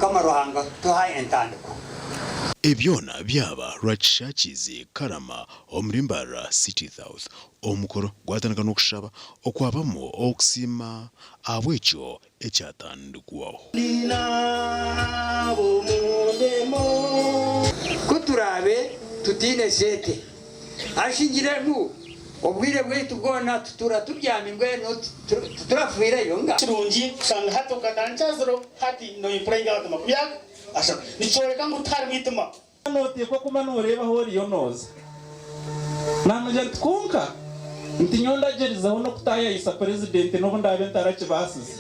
Mukama Ruhanga tuha entandikwa. Ebi byona byaba Rwakishakizi Karama omuri Mbarara City South. Omukoro gwatandika n'okushaba okwabamu okusiima ahabw'ekyo ekyatandikwaho. Ku turaabe tutaine sente, ashingire ngu obwire bwaitu bwona tutuura tubyami mbwenu titurafiireyo? Nga. Kirungi kushanga hati okatandikira ziro hati noyempurayinga abantu makumyaka ashatu nikyoreka ngu tiharimu itima. Nooteekwa kuba nooreeba ahu oriyo nooza. Naamugira nti, Kwonka nti nyowe ndagyerizeho n'okutaayayisa purezidenti n'obu ndaabe ntarakibaasize.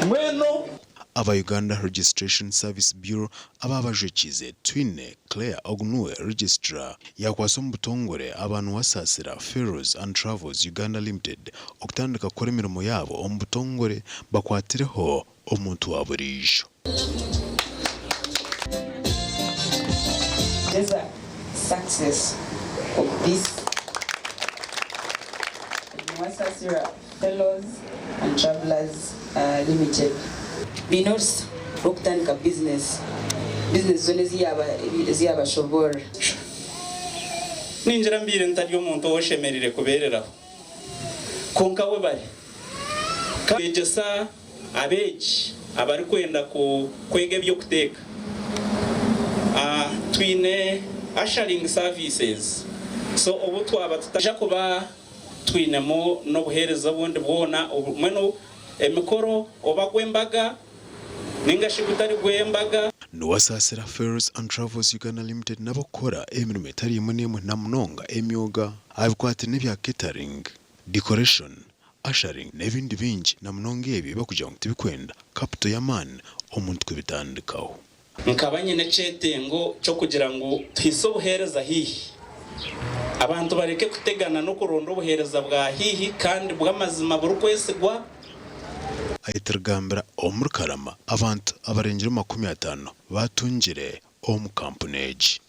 Mbwenu. Aba Uganda Registration Service Bureau abaabajwekiize Twine Clare ogu nuwe Registrar yaakwasa omu butongore aba Nuwasaasira Ferros and Travels Uganda Limited okutandika kukora emirimo yaabo omu butongore bakwatireho omuntu wa buriijo. Gyeza success of this Nuwasasira Fellows and Travelers Limited. Baine orusa rw'okutandika bizinesi, bizinesi zoona ezi yaabashoboorora. Ningira mbaire ntari omuntu ou oshemereire kubeereraho, kwonka we bari. Kwegyesa abeegi abarikwenda kwega eby'okuteeka, twine ushering services so obu twaba tutaija kuba twinemu n'obuheereza obundi bwona mbwenu emikoro oba gw'embaga ninga shi gutari gw'embaga. Nuwasaasira Ferries and Travels Uganda Limited n'ab'okukora emirimo etari emwe n'emwe na munonga emyoga aha bikwatiraine ebya catering, decoration, ushering n'ebindi bingi na munonga ebi ebi barikugira ngu tibikwenda capital y'amaani omuntu kubitandikaho. Nkaba nyine ekyetengo ky'okugira ngu tuhise obuheereza haihi, abantu bareke kutegana n'okuronda obuheereza bwa haihi kandi bw'amazima burikwesigwa. Ayetirigambira omuri Karama abantu abarengire 50 baatungire omu kampuni egi.